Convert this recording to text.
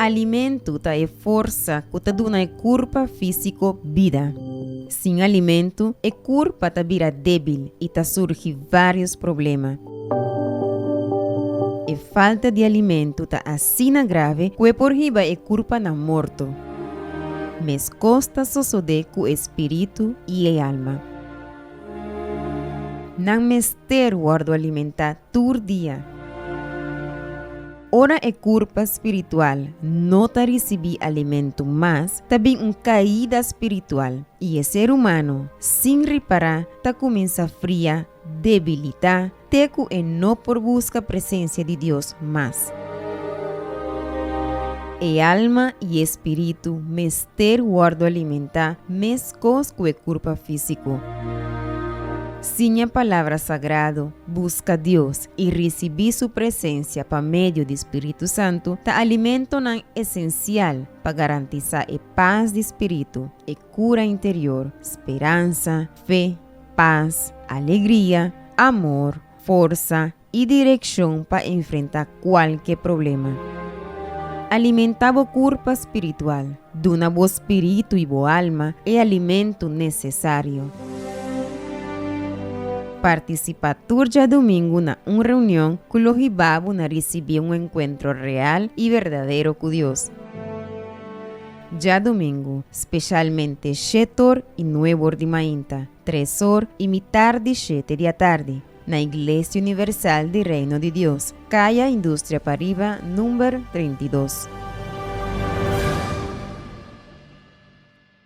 Alimento ta e forsa ku ta duna e kurpa físiko bida. Sin alimento, e kurpa ta bira débil i ta surgi vários problema. E falta di alimento ta asina grave ku e por hiba e kurpa na morto. Meskos ta sosodé ku e spiritu i e alma. Nan mester wòrdu alimentá tur dia. Ora e kurpa spiritual no ta risibí alimento mas, ta bin un kaida spiritual i e ser humano, sin ripará, ta kuminsá fria, debilitá, te ku e no por buska presensia di Dios mas. E alma i e spiritu mester wòrdu alimentá meskos ku e kurpa físiko. Siña Palabra Sagrado, buska Dios i risibí Su presensia pa medio di Spiritu Santu ta alimentonan esensial pa garantisá e pas di spiritu, e kura interior, speransa, fe, pas, alegria, amor, forsa i direkshon pa enfrentá kualke problema. Alimentá bo kurpa spiritual, duna bo spiritu i bo alma e alimento nesesario. Partisipá tur djadumingu na un reunion ku lo hiba bo na risibí un enkuentro real i berdadero ku Dios. Djadumingu, speshalmente shetor i nuebor di mainta, tresor i mitar di shete di atardi, na Iglesia Universal di Reino di Dios, Kaya Industria Pariba, number 32.